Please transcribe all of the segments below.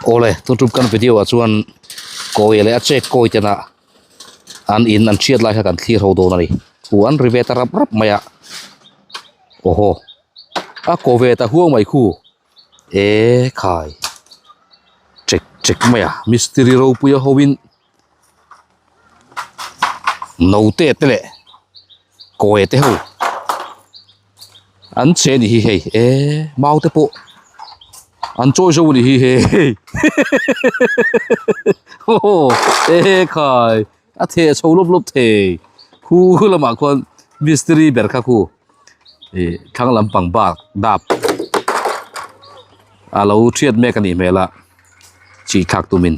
Awle tun tum kan video ah chuan kawi leh a chek kawi tena an in an hriat lai kha kan thlir ho dawn a ni thu an ri ve ta rap rap mai a aw haw a ko ve ta huang mai khu e khai chek chek mai a mistiri ropui a ho in note te leh kawi te ho an che a ni hi hei eee mau te pawh an chawi zo a ni hi hei aw e khai a theh chho lawp lawp thei khu lamah khuan mistiri ber kha khu ih thlang lampang bak dap a lo thiat mek a nih hmel a chi thlak tumin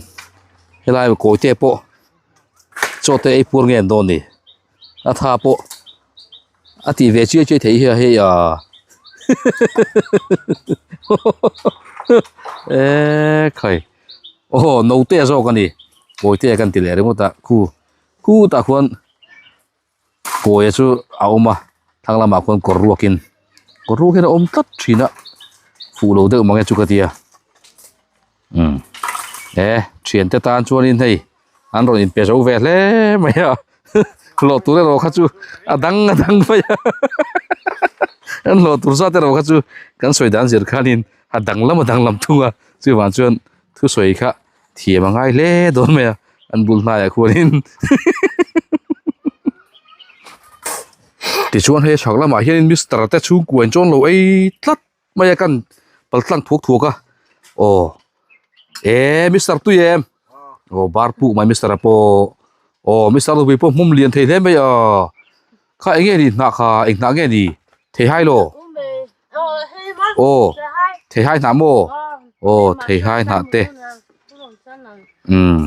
helai kawi te pawh chaw te ei pur nge an dawn ni a tha pawh. A tih ve chiai chiai theih hi a hei ah eee khai aw naute zawk a ni kawite kan ti leh ringawt a khu khutah khuan kawia chu a awm a thlang lamah khuan kawr ruakin kawr ruak hian a awm tlat thin a fuh lo deuh mange chu ka tia umm e thiante tan chuanin hei an rawn inpe zo ve hle mai a hlawh tur erawh kha chu a dang a dang mai a an hlawh tur zat erawh kha chu kan sawi dan zir khanin a dang lam a dang lam thung a chuvang chuan thusawi kha thiam a ngai hle dawn mai a an bul hnaiah khuanin tichuan hei chhak lamah hianin mister te chhungkua in chuan lo ei tlat. Mai a kan pal tlang thuak thuak a aw eh mister tui em aw bar puk mai mister a pawh aw mister nupui pawh hmum lian thei hle mai a kha eng nge ni hnah kha eng hnah nge ni theihai law aw theihai hnah maw aw theihai hnah te umm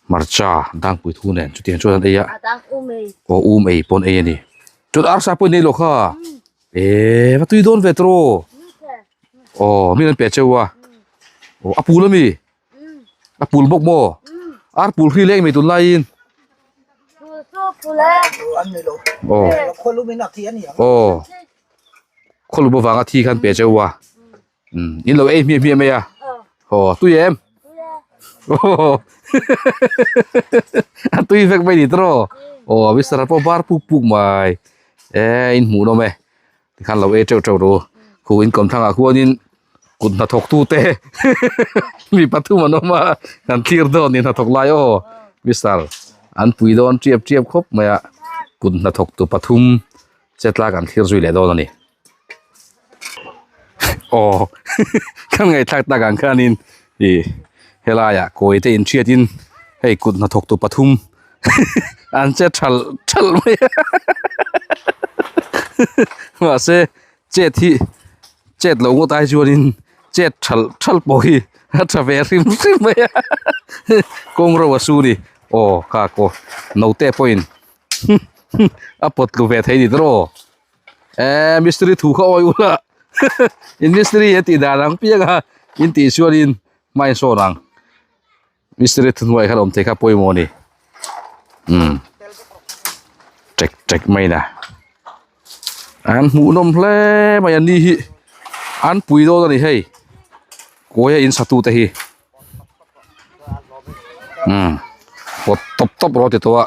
hmarcha dangpui thu nen chutiang chuan an ei a aw um ei pawn ei a ni chuan arsa pawh in ei lo kha. Eee va tui dawn ve tawh aw mi an pe cheu a aw a pul ami a pul bawk maw ar pul hri leng mai tun laiin aw aw khawlum avanga thi khan pe cheu a umm in lo ei hmiah hmiah mai a aw tui em a tui vek mai ni tawh aw mister pawh bar puk puk mai e in hmuh nawm e tikhan lo ei teuh teuh ru khu in kawm thlangah khuanin kut hnathawk tu te mi pathum an awm a kan thlir dawn ni hnathawk lai aw mister an pui dawn tiap tiap khawp mai a kut hnathawk tu pathum chetla kan thlir zui leh dawn a ni. Aw kan ngaihthlak tak ang khanin ih helaiah kawi te inhriatin hei kut hnathawk tu pathum an che thalh thalh mai a mahse chet hi chet loh ngawt ai chuanin chet thalh thalh pawh hi a tha ve hrim hrim mai a kawng ro a su ni aw kha kaw naute pawhin a pawt tlu ve thei ni tawh aw. Eee mistiri thu kha awi ula in mistiri a tih dan ang piang a in tih chuanin hma in sawn ang mistiri thu hnuai khan awm thei kha pawimawh a ni umm ṭek ṭek mai na an hmuhnawm hle mai an ni hi an pui dawn a ni hei kawia in satu te hi umm pawt tawp tawp rawh a ti tawh a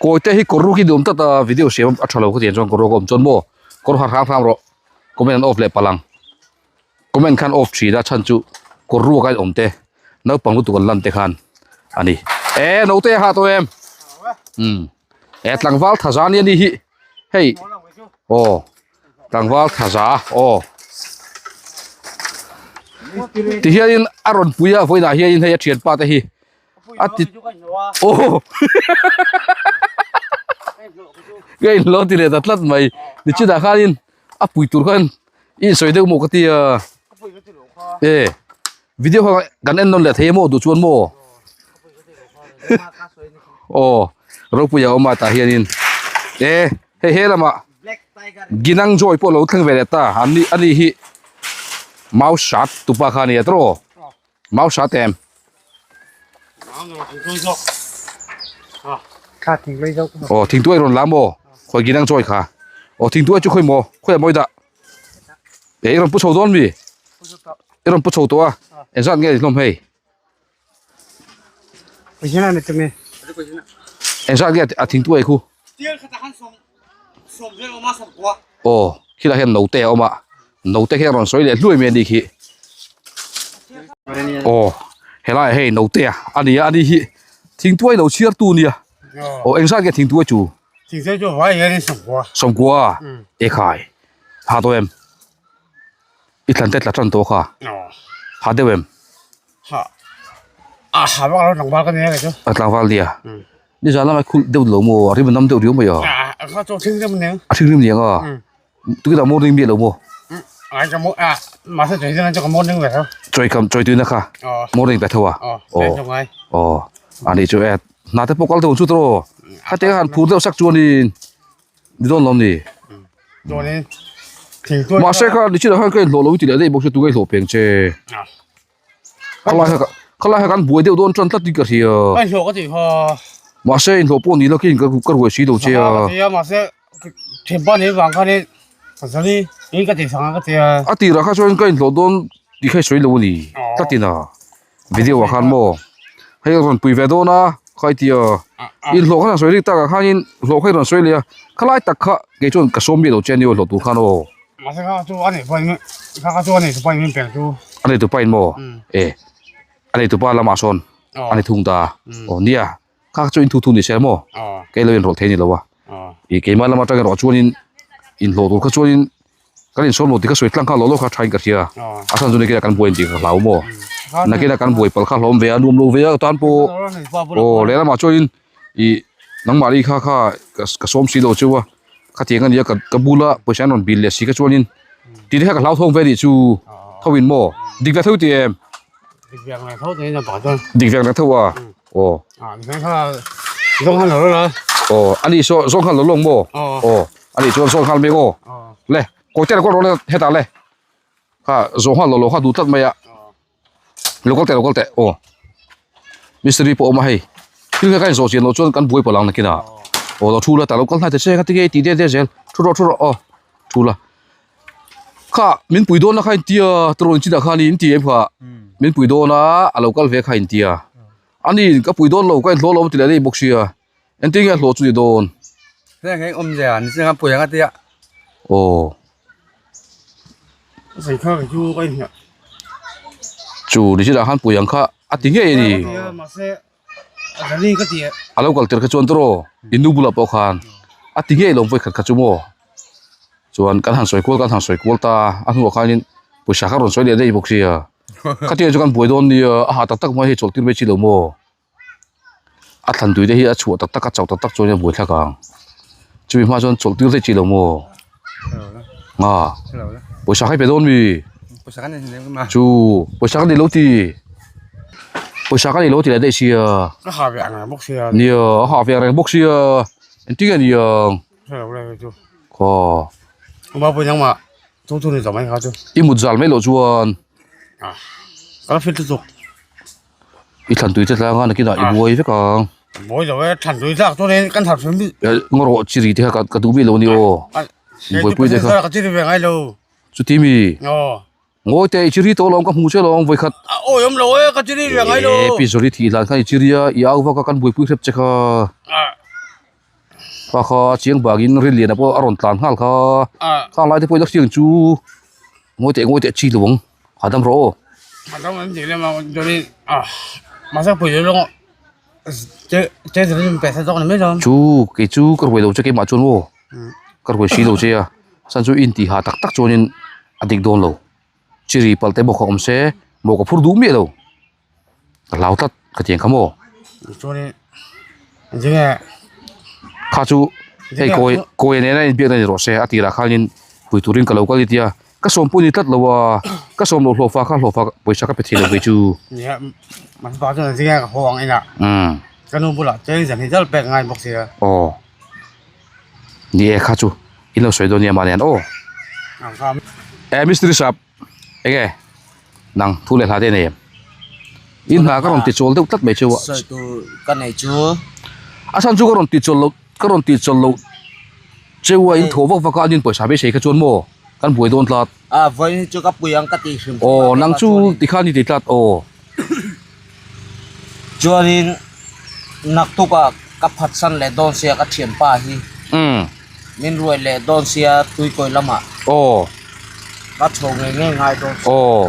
kawi te hi kawr ruk hi duhawm tlat a video siam a tha lo khatiang chuan kawr ruk a awm chuan maw kawr har hram hram rawh comment an off leh palh ang comment khan off thin a chhan chu kawr ruak a inawm te naupang lutuk an lan te khan a ni e naute a hah tawh em umm e tlangval thaza ania ni hi hei aw. Tlangval thaza aw ti hianin a rawn pui a vawiinah hianin hei a thianpa te hi a ti aw ka inlo ti leh ta tlat mai nichinah khanin a pui tur khan i insawi deuh maw ka tia e video kha kan en nawn leh thei emaw duh chuan maw aw ropuia awm a tah hianin e hei he lamah. Ginang Joy pawh lo thleng ve leh ta an ni ani hi mau hrat tupa kha a ni a tawh mau hrat em aw thingtuai rawn la maw khawi Ginang Joy kha aw thingtuai chu khawi maw khawi a mawi dah e i rawn pu chho dawn mi. I rawn pu chho tawh a engzat nge ni hlawm hei engzat nge a thingtuai khu aw khilaiah hian note a awm a note hian a rawn sawi leh hluai mai a nih khi aw helaiah hei note a a ni a ani hi thingtuai lo chhiar tu nia aw engzat nge thingtuai chu sawmkua ekhai ha tawh em. I thlan te tla tan tawh kha ha deuh em a ha vak lo tlangval ka nia kei chu a tlangval nia nizan lamah khulh deuh lo maw a rim a nam deuh riau mai a a kha chu a thinrim aniang a thinrim aniang a tukitah morning miah lo maw ai ka mo a mahse chawi chu ka morning ve tho chawi kam chawi tuina kha morning ve tho a aw aw ani chu e hna te pawh kal deuh ang chu tawh khate khan phur deuh sak chuanin Ni dawn lo ni. Mahse kha ni chinah khan ka inhlawh lo i ti leh daih bawk sia tunge i hlawh peng che. Khalai kha khalai kha kan buai deuh dawn tan tlat in ka hria. Ka inhlawh ka tih kha. Mahse inhlawh pawh ni lo khin ka ka ruai si lo che a. Ka ti a mahse thianpa nei vang khan in ka zali in ka tih sang a ka ti a. A tirah kha chuan ka inhlawh dawn tih kha i sawi lo a ni tlatin a. Video ah khan maw hei a rawn pui ve dawn a kha i tia inhlawh khan a sawi rik takah khanin hlawh kha i rawn sawi leh a khalai tak kha kei chuan ka sawm miah lo che a ni aw hlawh tur khan aw. Mahse kha chu a nei pahin kha kha chu a nei tupa in min pek chu. A nei tupa in maw e a nei tupa lamah sawn a ni thung ta aw nia kha chu in thu thu ni se maw kei lo inrawlh thei a ni lo a ih keimah lam atang erawh chuanin inhlawh tur kha chuanin. Kan insawn lo tih ka sawi tlang kha lo lo kha thain ka hria a chhan chu nakina kan buai tih ka hlau maw nakina kan buai palh kha hlawm ve a nuam lo ve a tan pawh aw lehlamah chuanin ih nangmahni kha kha ka sawm si lo cheu a khatiang a nia ka bula pawisa an rawn bil leh si kha chuanin tih te kha ka hlauthawng ve a nih chu tho in maw dik ve tho tih em dik ve ang tho a aw aw a nih saw zawng khan lo lawng maw aw. A nih chuan zawn nghal mek aw. Le, kawi te lo kal rawh le hetah le. Kha zawh nghal lo lo kha duh tlat mai a. Lo kal teh lo kal teh aw. Mistiri pawh a awm a hei. Thil kha ka inzawh chian loh chuan kan buai palh ang nakin ah. Aw lo thu la tah lo kal hnai ta che kha tinge i tih det det zel. Thu rawh thu rawh aw. Thu la. Kha min pui dawn na kha intia turawn chinah khan in ti em kha. Min pui dawn a a lo kal ve kha intia. Ani ka pui dawn lo ka inhlawh lo ti leh daih bawk sia. Engtin nge hlawh chu ni dawn? Heng heng awm zia ni chinga pui anga tia. Aw. Zei kha ka chu ka inhniah. Chu ni chinah khan pui ang kha a ti ngei a ni. Mahse a zali ka ti e. A lo kal tir kha chuan tawh i nu bulah pawh khan a ti ngei lo vawi khat kha chu maw. Chuan kan han sawi kual kan han sawi kual ta a hnuah khanin pawisa kha rawn sawi leh daih bawk sia. Khatia chu kan buai dawn nia a ha tak tak mai hei chawlh tir mai chi lo maw. A thlan tui te hi a chhuah tak tak a chauh tak tak chuan a buai thlak ang chumi hma chuan chawlh tir daih chi lo maw nga pawisa kha i pe dawn mi chu pawisa ka nei lo ti pawisa ka nei lo ti leh daih sia nia a ha ve ang reng bawk sia engtin nge ni ang khaw i mut zal mai loh chuan. I thlan tui te tlang a nakinah i buai vek ang. Buai lo e, thlan tui tlak chuan in kan harh hrim. Ngaw rawh chiri te kha ka duh bik lo a ni aw. Buaipui te kha. Ka chiri ve ngai lo. Chuti mi? Aw. Ngawi teh i chiri tawh lo ang ka hmu che lo ang vawikhat. A awi awm lo e, ka chiri ve ngai lo. E pi Zawri thih hlan khan i chiri a, i au vak a kan buaipui hrep che kha. Kha kha chiang bangin Rinliana pawh a rawn tlan nghal kha. Khang lai te pawh i la hriang chu. Ngawi teh ngawi teh chi lo ang. Hahdam rawh aw. Hahdam an tih lem a chuanin ah mahse pui lo lawng che che zir in pesa zawk ni mai lo. Chu kei chu ka ruai lo che keimah chuan aw ka ruai si lo che a chuan chu in tih ha tak tak chuanin a dik dawn lo chiri palh te bawk a awm se maw ka phur duh miah lo ka hlau tlat ka tiang kha maw. Chuanin enge kha chu hei kawi kawi nena inbiakna ni rawh se a tirah khanin pui turin ka lo kal i tia. Ka sawm pawh ni tlat lo a, ka sawm loh hlawhfa kha hlawhfa pawisa ka pe thei lo ve chu. Nia, mahse pa chuan zinga ka haw ang inah. Umm. Ka nu bulah cheng zan hi dal pek ngai bawk sia. Aw. Ni e kha chu in lo sawi dawn nia mahni an aw. E mistiri sap enge nang thu leh hla te nei em? In hna ka rawn ti chawl deuh tlat mai cheu a. Sawi tur ka nei chu. A chhan chu ka rawn ti chawl loh ka rawn ti chawl loh cheu a in thaw vak vak a an in pawisa beisei kha chuan maw? Kan buai dawn tlat. A vawiin hi chu ka pui ang ka ti hrim hrim a. Aw nang chu tikhan i ti tlat aw. Chuanin naktukah ka phatsan leh dawn sia ka thianpa hi. Umm. Min ruai leh dawn sia tuikawi lamah. Aw. Ka chho ngei ngei ngai dawn sia. Aw.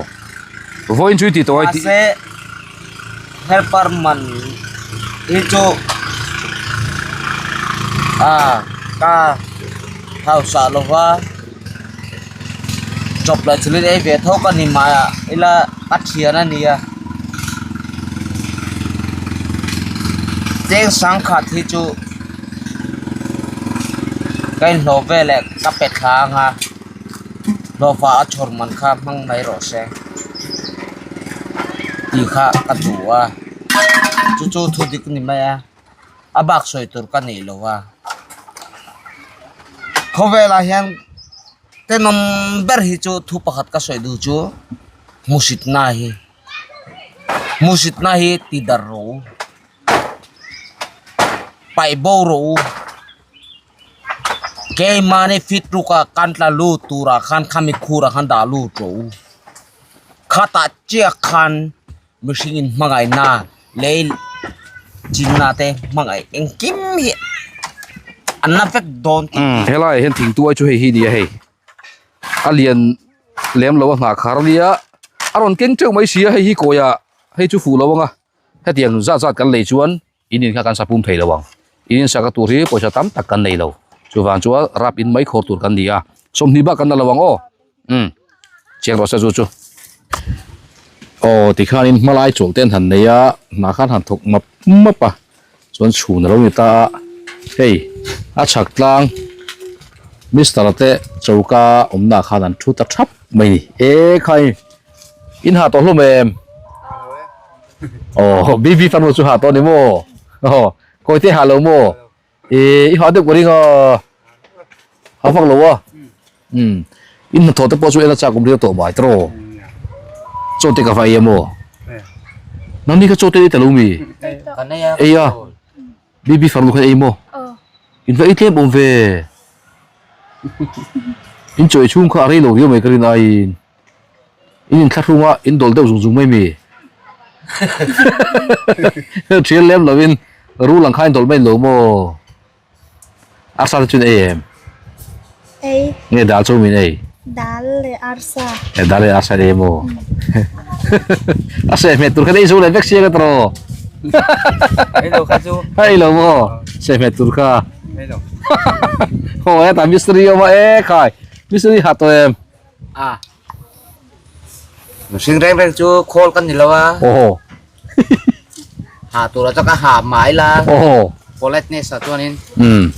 Vawiin chu i ti tawh a i ti. Mahse helper man hi chu a ka hausa lova chawp leh chilhin ei ve tho ka ni mai a ila ka thian a nia cheng sangkhat hi chu ka inhlawh veleh ka pe thla ang a. Hlawhfa a chhawr man kha hmang mai rawh se tih kha ka duh a, chu chu thu dik ni mai a, a bak sawi tur ka nei lo a, khawvelah hian tenawm ber hi chu thu pakhat ka sawi duh chu hmuhsitna hi, hmuhsitna hi ti darh rawh u, paih bo rawh u. Keimahni fit ruk a kan tla lut turah khan khami khurah khan dah lut rawh u. Khatah chiah khan mihring in hmangaihna lei chinna te hmangaih engkim hi an la vek dawn tih. Helaiah hian thingtuai chu hei hi nia hei a lian lem lo a nghah khar ania a rawn keng teuh mai sia hei hi kawiah hei chu fuh lo ang a hetiang zat zat kan lei chuan. In in kha kan sapum thei lo ang. In in saka tur hi pawisa tam tak kan nei lo. Chuvang chuan rap in mai khawr tur kan ni a. Sawmhnih bak kan la lo ang aw. Umm. Chiang rawh se chu chu. Aw tikhanin hmalai chawlh te an han nei a, hna khan han thawk map map a. Chuan chhun a lo ni ta a. Hei a chhak tlang Mister te choka awmna khan an thu ta thap mai ni. E khai in ha tawh hlawm em? Aw BB fanu chu ha tawh ni maw? Aw kawi te ha lo maw? E i ha deuh ka ring a. Ha vak lo a. Um in hnathawh te pawh chu en a chak awm riau tawh mai tawh. Chaw te ka va ei a maw? Nangni kha chaw te ei ta lo mi? Ei a. BB fanu kha ei maw? In va ei tlem awm ve. In chaw ei chhung kha a rei lo riau mai ka rin aiin. In inthlahrung a, in dawl deuh zung zung mai mi? Thian lem lovin rul ang kha in dawl mai lo maw? Arsa te chu in ei em? Ei. Nge dal chu min ei? Dal leh arsa. E dal leh arsa ei maw? A seh hmet tur khan ei zo leh vek sia ka tawh. Ei lo kha chu. Ei lo maw? Seh hmet tur kha. Ei lo. Haw hetah mistiri awm a e khai. Mistiri ha tawh em? A mihring reng reng chu khawl kan ni lo a. Aw. Ha tura chu ka ha mai la. Aw. Politeness ah chuanin. Um.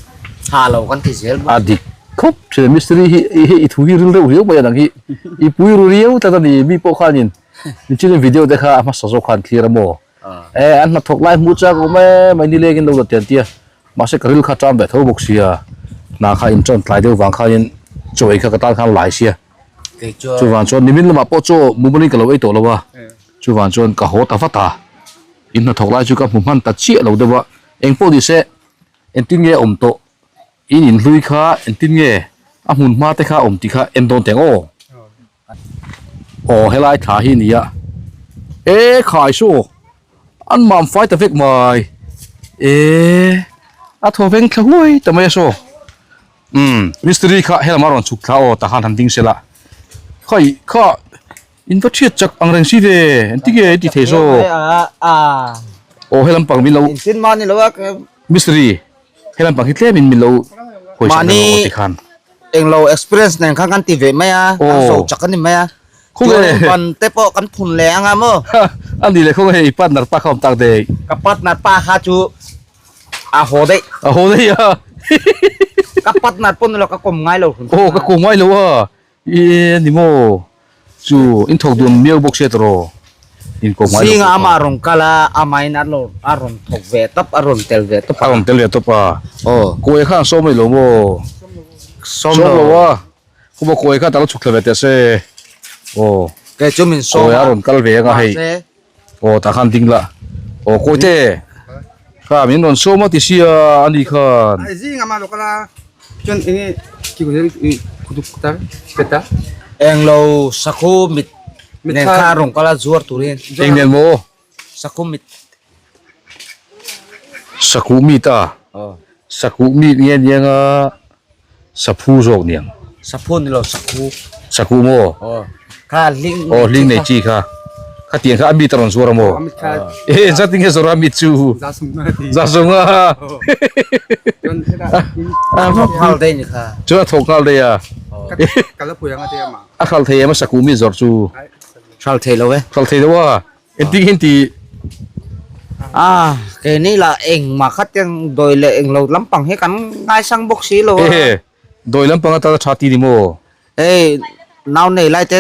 Ha lo kan ti zel bawk. A dik khawp thin mistiri hi hi i thu hi ril reuh riau mai a dang hi i pui ru riau tlat a ni mi pawh khanin nichinin video te kha a hmasa zawk khan thlir a maw. E an hnathawk lai hmuh chak awm em mai nilengin lo la ti an tia. Mahse ka ril kha ṭam ve tho bawk sia, hna kha in ṭan tlai deuh vang khanin chaw ei kha ka tan khan lai sia. Chuvang chuan nimin lamah pawh chaw mumalin ka lo ei tawh lo a, chuvang chuan ka haw ta vat a, in hnathawk lai chu ka hmu hman ta chiah lo deuh a, eng pawh ni se engtin nge a awm tawh, in inhlui kha engtin nge a hmun hma te kha a awm tih kha en dawn teh ang aw. Aw helai thla hi nia e khai saw an mam fai ta vek mai e a thaw veng thla huai ta mai a saw umm mistiri kha helam a rawn chhuk thla aw tah khan han ding sela khai kha in va thiat chak ang reng si ve engtin nge i ti thei saw aw helam pang min lo mistiri Helam pang hi tlem in min lo hawi sak deuh aw tikhan. Englo experience nen khan kan ti ve mai a, kan zo chak a ni mai a. Chuan ban te pawh kan phun leh anga maw? A ni leh khawngaih i partner pa kha awm tak daih. Ka partner pa kha chu a haw daih. A haw daih a. Ka partner pawh ni lo ka kawm ngai lo. Aw ka kawm ngai lo a. E ni maw chu in thawk dun miau bawk sia tawh in kawm ngai lo Zinga ama rawn kal a amahin a lo a rawn thawk ve tawp a rawn tel ve tawp a rawn tel ve tawp a aw kawi kha an sawm mai lo maw sawm lo a khuba kawi kha talo chhuk thla ve teh se aw kei chu min sawm kawi a rawn kal ve anga hei aw tah khan ding la aw kawi te kha min rawn sawm a ti sia ani khan Zinga ama lo kal a chuan enge ki Englo sakhu mit nen kha rawng kala zuar turin. Eng nen maw? Sakhu mit. Sakhu mit a? Sakhu mit nge niang a saphu zawk niang? Saphu ni lo sakhu. Sakhu maw? Kha hling Aw hling nei chi kha. Khatiang kha a mit a rawn zuar a maw? E zat nge zawr a mit chu? Zasung a. Thawk nghal daih ni kha. Chuan a thawk nghal daih a. A hral thei em a sakhu mit zawrh chu? Hral thei lo e. Hral thei lo a. Engtin hian ti? A keini lah engmah kha tiang dawi leh englo lampang hi kan ngaisang bawk si lo a. E dawi lampang atana tha ti ni maw? Hei nau nei lai te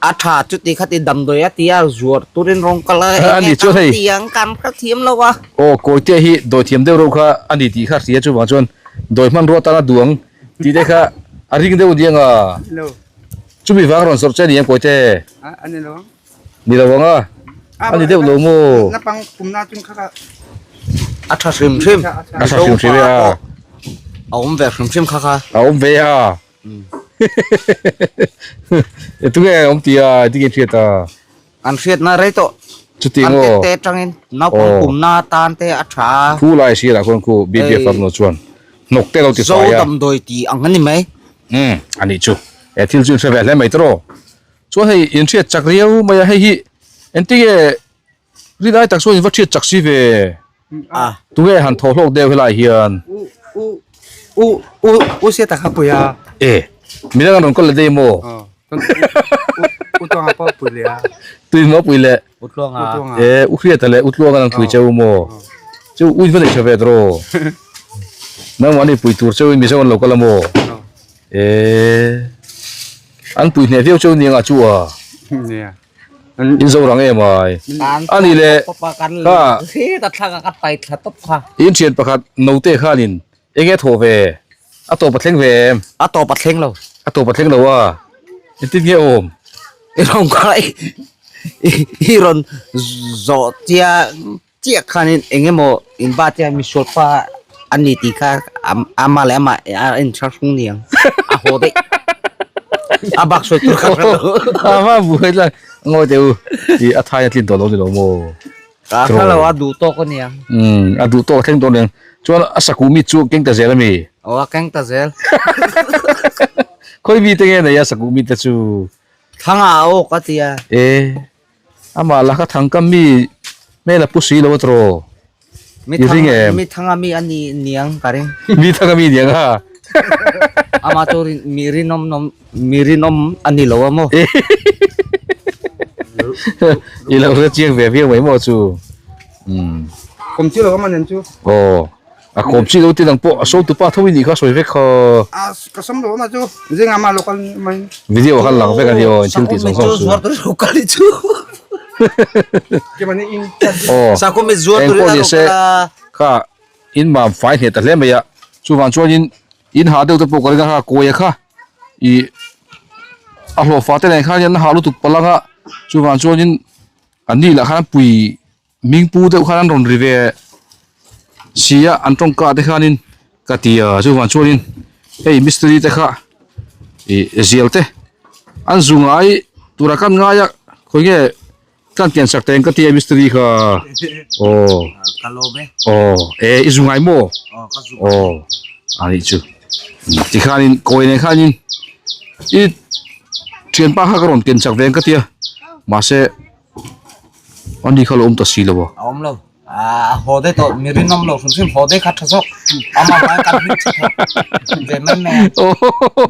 a tha chuti khati damdawi a ti a zuar turin rawng kal a eng nge kan ti ang kan hre thiam lo a. Aw kawite hi dawi thiam deuh reuh kha a ni tih kha hria chuvang chuan dawi hmanrua atana duang tih te kha a ring deuh aniang a. Chumi vang rawn zawrh che ni ang kawite. Ni lo ang a. A ni deuh lo maw? A tha hrim hrim. A tha hrim hrim e a. A awm ve hrim hrim kha kha. A awm ve a. E tunge awm ti a, tinge hriat a. An hriatna rei tawh. Chuti maw? An te te tangin naupang pumna tan te a tha a. Khu lai sirah khuan khu BBF farnu chuan hnawk te lo ti fai a. Zo damdawi ti ang a ni mai. Umm a nih chu. E thil chu in hre ve hle mai tawh. Chuan hei in hriat chak riau mai a, hei hi engtinge rin ai tak chuan in va hriat chak si ve. A. Tunge han thaw hlawk deuh helai hian. U u u u u sia tak kha pui a. E midang an rawn kal leh daih maw? Aw chuan u u tluanga pawh pui leh a. Tui maw pui leh? U tluanga. U tluanga. E u hriata leh u tluanga an pui cheu maw? Chu u in va nei tha ve tawh. Nangmahni pui tur cheu in Mizo an lo kal a maw? E an pui hneh viau cheu nia chu a. Nia. In zo rang em ai. Ani le kha in thian pakhat note khanin enge thaw ve a tawp a thleng ve em? A tawp a thleng lo. A tawp a thleng lo a. Engtin nge awm? I rawn khai i rawn zawh tia chiah khanin eng emaw in ba tia misual pa a ni tih kha ama leh amah a inthlahrung ni ang a haw daih a bak sawi tur kha hre lo ama buai la ngawi teh u i a thai a tlin tawh lo ni lo maw a hre lo a duh tawk a ni ang um a duh tawk a thleng tawh ni ang chuan a saku mi chu keng ta zel a mi aw a keng ta zel khawi mi te nge nei a saku mi te chu thanga aw ka tia e Amah lah kha thangkam mi hmel a pu si lo a tawh. Mi I ring em? Mi thanga mi a ni niang ka ring. Mi thanga mi niang a. Amah chu mi rinawm nawm mi rinawm a ni lo a maw? I lo hre chiang ve viau mai maw chu. Umm. Kawm chi lo a man chu. Aw. A kawm chi lo tin ang pawh a sawi tupa tho i nih kha sawi vek kha. A ka sawm lo ama chu zinga ma local mai. Video khan lang vek a ni aw thil tih zawng zawng chu. Zuar tur lo kal i chu. Ke mani in. Aw. Sakum i zuar tur lo kal a. Kha in mam fai hneh ta hle mai a. Chuvang chuan in in hah deuh te pawh ka ring a kha kawi a kha i a hlawhfa te nen khan hian a hah lutuk palang a chuvang chuan in an ni lah khan pui Hming pu deuh khan an rawn ri ve si a an tawngka te khanin ka ti a chuvang chuanin hei mistiri te kha ih zial te an zu ngai tura kan ngai a khawi nge kan pian sak teng ka ti a mistiri kha aw aw e i zu ngai maw aw a nih chu tikhanin kawi nen khanin i thianpa kha ka rawn ken chak ve ang ka ti a mahse. Ani kha lo awm ta si lo a. A awm lo. A haw daih tawh. Mi rinawm lo hrim hrim haw daih kha tha zawk. Ama hmai kan hming tha thawk ve mai mai a.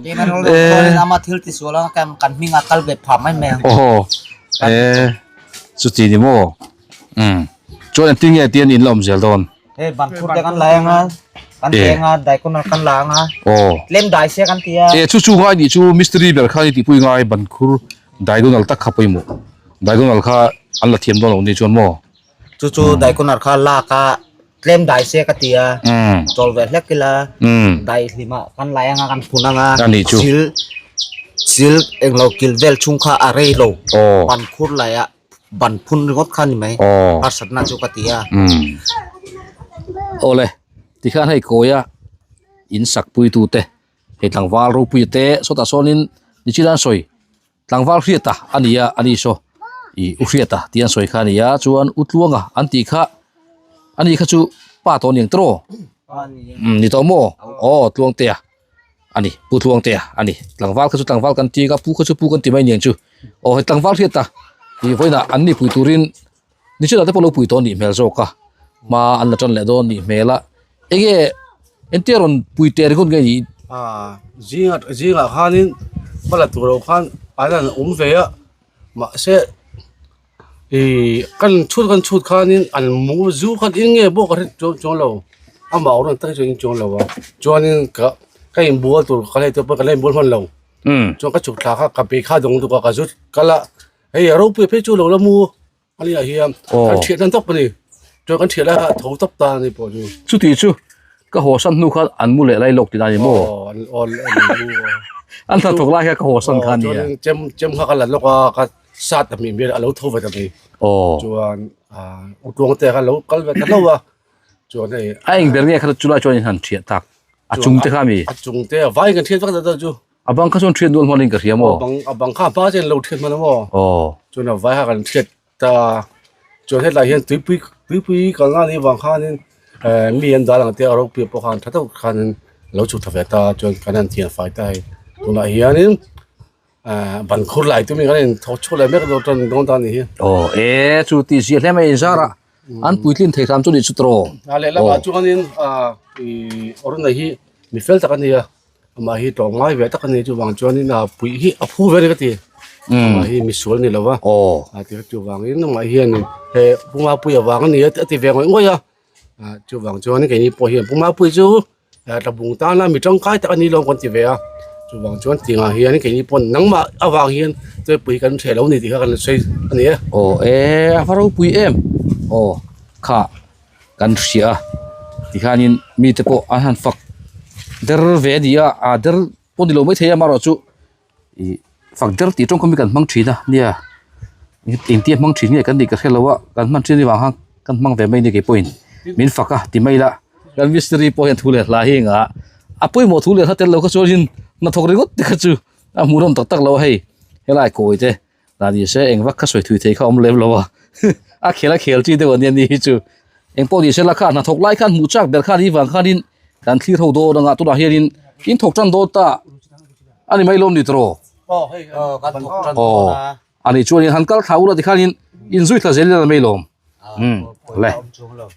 Keimah rawng lo chuanin ama thil ti sual a kan hming a kal ve phah mai mai ang. Aw e chuti ni maw. Umm chuan engtin nge tian in la awm zel dawn. Hei ban phur te kan la ang a. Kan teng a daikawna kan la ang a. Aw. Tlem dai sia kan ti a. E chu chu ngai nih chu mystery ber kha ni tihpui ngai ban khur Diagonal tak kha pawimawh. Diagonal kha an la thiam dawn lo ni chuan maw? Chu chu diagonal kha lak a tlem dai se ka ti a, chawl ve hlek ila dai hlim ah kan lai anga kan phun anga chil chil englo kil vel chhung kha a rei lo ban khur lai ah ban phun ringawt kha ni mai harsatna chu ka ti a. Awle tikhan hei kawia in sak pui tu te. Hei tlangval ropuia te sawtah sawnin nichina an sawi tlangval hriata a ni a a ni saw ih u hriata tih an sawi kha a ni a chuan u tluanga an tih kha a ni kha chu pa tawh a ni ang tawh umm ni tawh maw aw tluangtea a ni pu tluangtea a ni tlangval kha chu tlangval kan ti a pu kha chu pu kan ti mai a ni ang chu aw hei tlangval hriata ih vawiinah an ni pui turin Nichina te pawh lo pui tawh a nih hmel zawk a hma an la tan leh dawn a nih hmel a enge entia rawn pui teh ringawt nge nih ah zingah zingah khanin hma la tur loh khan an han awm ve a mahse ih kan chhut kan chhut khanin an mu zu khan in nge pawh ka hre chuang chuang lo amah awrh tak chuan in chuang lo a chuanin ka ka inbual tur ka lei te pawh ka la inbual hman lo chuan ka chhuk thla kha ka be kha dawng lutuk a ka zut kal a. Hei a ropui phei chu lo la mu a nia hian kan thiah tan tawp a ni chuan kan thiah lai kha a tho tawp ta a ni pawh chu. Chuti chu ka haw san hnu khan an mu leh lai lawk tihna a ni maw? Aw an aw an mu a. An hna thawk lai kha ka haw san kha a nia. Chuan chem chem kha ka la lawk a ka sat a hmih hmel a lo tho ve ta mai. Aw. Chuan ah u Tluangte kha lo kal ve ta hlauh a chuan hei. A eng ber nge kha chulai chuan in han thiah tak? A chung te kha a mi? A chung te a vai kan thiat vak ta chu. A bang kha chuan thiat nual hman in ka hria maw? A bang a bang kha hma chuan lo thiat hman a maw? Aw. Chuan a vai kha kan thiat ta. Chuan hetlai hian tuipui tuipui kalna anih vang khanin eh mi an dal ang te a ropui pawh khan tha deuh khanin a lo chhuk thla ve ta chuan kan han thian fai ta hei. Tunah hianin eh ban khur lai tumin kan in thawk chhuak leh mek dawn tan dawn ta a nih hi. Aw e chu tih zia hle mai inzar a an puitlin thei hram chu nih chu tawh. A lehlamah chuanin ah ih Aruna hi mi fel tak a ni a. Amah hi tlawm ngai ve tak a ni chuvang chuanin a puih hi a phu ve a ni ka ti amah hi misual a ni lo va a ti chuvangin amah hianin he Puma pui avang a ni a ti ve ngawih ngawih a ah chuvang chuan keini pawh hian Puma pui chu tlabung tana mi tangkai tak a ni lo kan ti ve a chuvang chuan tingah hian keini pawh nangmah avang hian tuipui kan hreh lo a ni tih kha kan sawi a ni e. Aw e a va ropui em aw kha. Kan hria a tikhanin mite pawh an han fak der ve a ni a ah der pawh ni lo maithei a amaherawhchu ih fak der tih tawngkam hi kan hmang thin a nia engtia hmang thin nge kan nih ka hre lo a kan hman thin avang khan kan hmang ve mai a ni keipawhin min fak a ti mai ila kan mistiri pawh hian thu leh hla hi engah a pawimawh thu leh hla tel lo kha chuanin hnathawk ringawt te kha chu a hmuhnawm tak tak lo a hei helai kawi te. Lah ni se eng vak kha sawi thui thei kha awm lem lo a a khel a khel chi deuh a nia ni hi chu eng pawh ni se la kha hnathawk lai khan hmuh chak ber khan hi vang khanin kan thlir ho dawn anga tunah hianin in thawk tan dawn ta a ni mai lawm ni tawh aw a nih chuanin han kal thla ula tikhanin in zui thla zel ila mai lawm umm le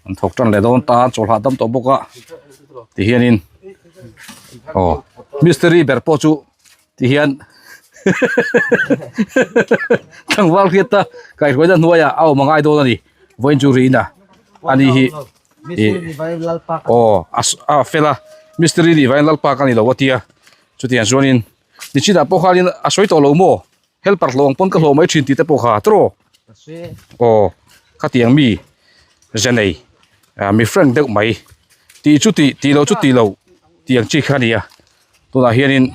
an thawk tan leh dawn ta chawlhah dam tawh bawk a tihianin aw mistiri ber pawh chu. Ti hian tlangval hriat ta kaihhruaina hnuaiah a awm a ngai dawn a ni vawiin chu riin a ani hi ih aw a fel a mistiri nih vangin lalpa ka ni lo a tia chutiang chuanin nichinah pawh khanin a sawi tawh lo maw helper hlawh ang pawn ka hlawh mai thin tih te pawh kha tawh aw khatiang mi ze nei mi frank deuh mai tih chu tih tih loh chu tih loh tih ang chi kha a ni a. Tunah hianin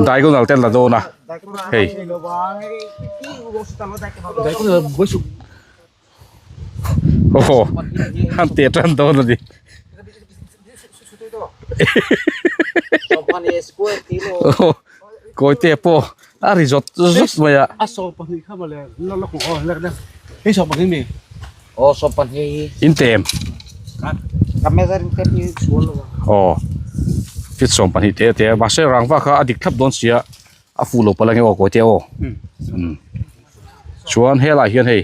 diagonal te an la dawn a hei aw an teh tan dawn a ni kawite pawh a ri zawt zawt mai a. In tem aw fit 12 te te mahse rangva kha a dik thlap dawn sia a fuh lo palh ange aw kawi te aw umm chuan helaiah hian hei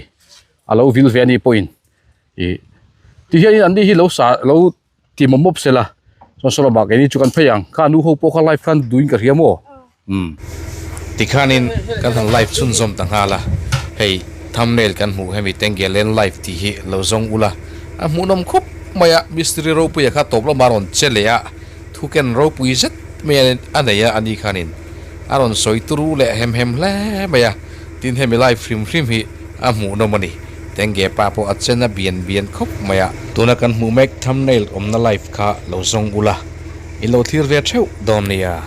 a lo vil ve a nih pawhin ih ti hian an ni hi lo sa lo ti mawp mawp sela chuan saw lamah keini chu kan phei ang kha nu ho pawh kha live khan duhin ka hria maw umm. Tikhanin kan han live chhunzawm ta nghal a, hei thumbnail kan hmuh hemi Tengelen live tih hi lo zawng ula a hmuhnawm khawp mai a, mistiri ropuia kha tawp lamah a rawn che leh a, thuken ropui zet mai a nei a ani khanin a rawn sawi turu leh hem hem hle mai a, tin hemi live hrim hrim hi a hmuhnawm a ni. Tengge pa pawh a chen a bian bian khawp mai a. Tuna kan hmuh mek thumbnail awmna live kha lo zawng ula, in lo thlir ve theuh dawn nia.